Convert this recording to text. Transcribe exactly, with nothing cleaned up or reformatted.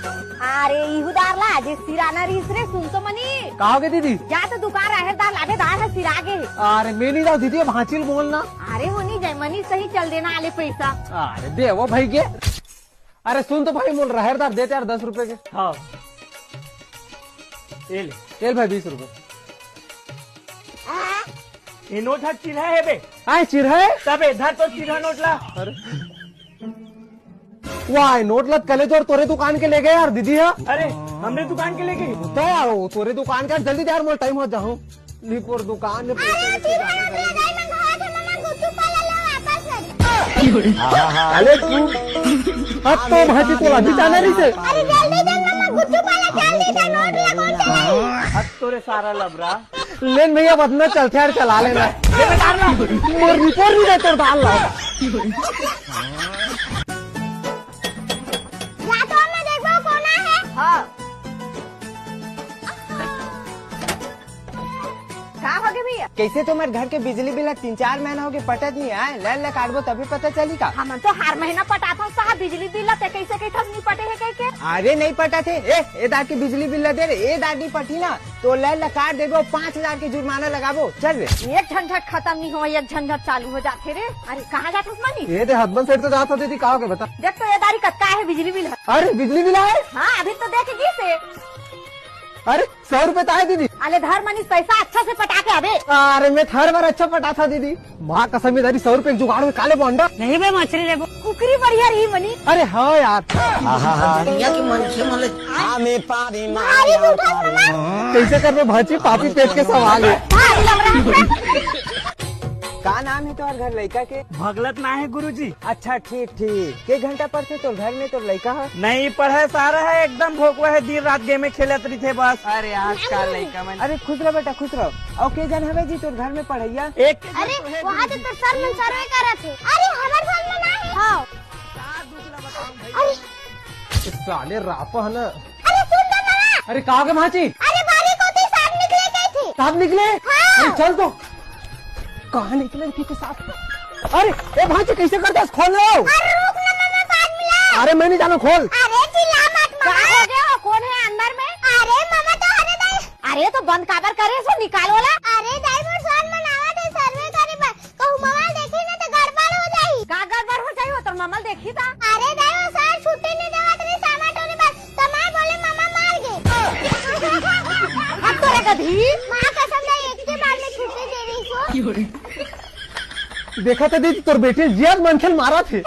अरे इहू दार ला, जे सिराना रहिस रे, सुन तो मनी। का होगे दीदी? जा तो दुकान राहेर दार लाबे, दार ह सिरा गे हे। अरे मैं नहीं जाऊँ दीदी, भांची ल बोलना। अरे होनी जय मनी सही चल देना आले पैसा। अरे दे वो भाई के। अरे सुन तो भाई, मोल राहेर दार दे यार दस रुपए के। हाँ। ये ले। ये ले भाई बीस रुपए। ये नोट ह चिरहा हे बे। आय चिरहा हे? तबे धर तो चिरहा नोट ला। अरे। वाह, नोट लत कले जोर तोरे दुकान के ले गए यार दीदी, हाँ? अरे, हमरे दुकान के ले गए? तो यार, वो तोरे दुकान के यार, जल्दी दे यार, मोर टाइम हो जाऊँ। लिपोर दुकान में पैसे अरे, लेके जाना पड़ेगा। अरे तू, अब तो भांची तोला भी जाना रही से। अरे, जल्दी दे, मम्मा, गुच्चू पाला, जल्दी दे, नोट लगो, चलो। अब तोरे सारा लबरा। लेन भैया, बदना चलथे यार, चला लेना। मोर रिपोर्ट नहीं देते डाल ला। या तो मैं देखो कौन है। हाँ। का होगे भैया? कैसे तुम्हारे घर के बिजली बिल तीन चार महीना होगे पटत नहीं आय? लाइन ला काटबो तभी पता चली का? हमन तो हर महीना पटाथन साहब बिजली बिल ला, ते कैसे कहिथस नहीं पटे हे कह के? अरे नहीं पटत हे। ए, ए दार के बिजली बिल ला दे रे, ए दार नहीं पटी ना। तो लाइन ला काट देबो, पाँच हजार के जुर्माना लगाबो। चल रे। एक झंझट खत्म नहीं हो, एक झंझट चालू हो जाथे रे। अरे कहाँ जाथस मनी? ये दे हसबैंड सेठ तो जात होते थी, का होगे बता? देख तो ये दारी कतका हे बिजली बिल ह। अरे बिजली बिल आय? हाँ अभी तो देख गिस हे। अरे सौ रुपए तो आय दीदी। अले धर मनीष पैसा अच्छा से पटा के आबे। अरे मैं हर बार अच्छा पटाथंव दीदी। माँ कसम ये दारी सौ रुपए के जुगाड़ में काले बोंडा। नहीं बे मछली लेबो। कुकरी बढ़िया रही मनी। अरे हाँ यार। दुनिया के मनखे मन ले। हाँ, मैं पारी भारी माया उठा पारी। मामा। कैसे करबे भांची, पापी पेट के सवाल हे। भारी लग रहा है। का नाम हे तोर घर लइका के? भगलत ना हे गुरुजी। अच्छा ठीक ठीक। के घंटा पढ़थे तोर घर में तोर लइका ह? नहीं पढ़े सारा हे, एकदम भोकवा हे, दिन रात गेमे खेलत रहिथे बस। अरे आजकल लइका मन। अरे खुश रह बेटा, खुश रह। अउ के जन हवे जी तोर घर में पढ़इया? एक अरे वहाँ तो तोर सर मन सर्वे करत हे। अरे हमर घर में ना हे। हाँ। अरे साले रापा है ना। अरे सुन तो मामा। अरे का होगे भांची? अरे बारी कोती सांप निकले कहिथे। सांप निकले? हाँ। अरे चल तो। कहाँ निकले कहिथे सांप? अरे ए भांची कैसे करथस, खोल लो। अरे रुक ना मामा, बात मिला। अरे मैं नहीं जानंव, खोल। अरे चिल्ला मत मामा। का होगे हो? कौन हे अंदर में? अरे मामा तो हरे दाई। अरे तो बंद काबर करे, सो निकाल वाला। अरे दाई मोर सर मन आवत हे सर्वे करे बर। कहूँ मोबाइल देखही ना तो गड़बड़ हो जाही। का गड़बड़ हो जाही? वो तोर ममा ल देखही ता। अरे दाई, वो सर छुट्टी नहीं देवत रही सामा टोरी बर, तो मैं बोले ममा मर गे। अब तोरे कभी। माँ कसम दाई, एक के बार में छुट्टी दे रही सो। देखा तो दीदी, तोर बेटी जियत मनखे ल मारत हे।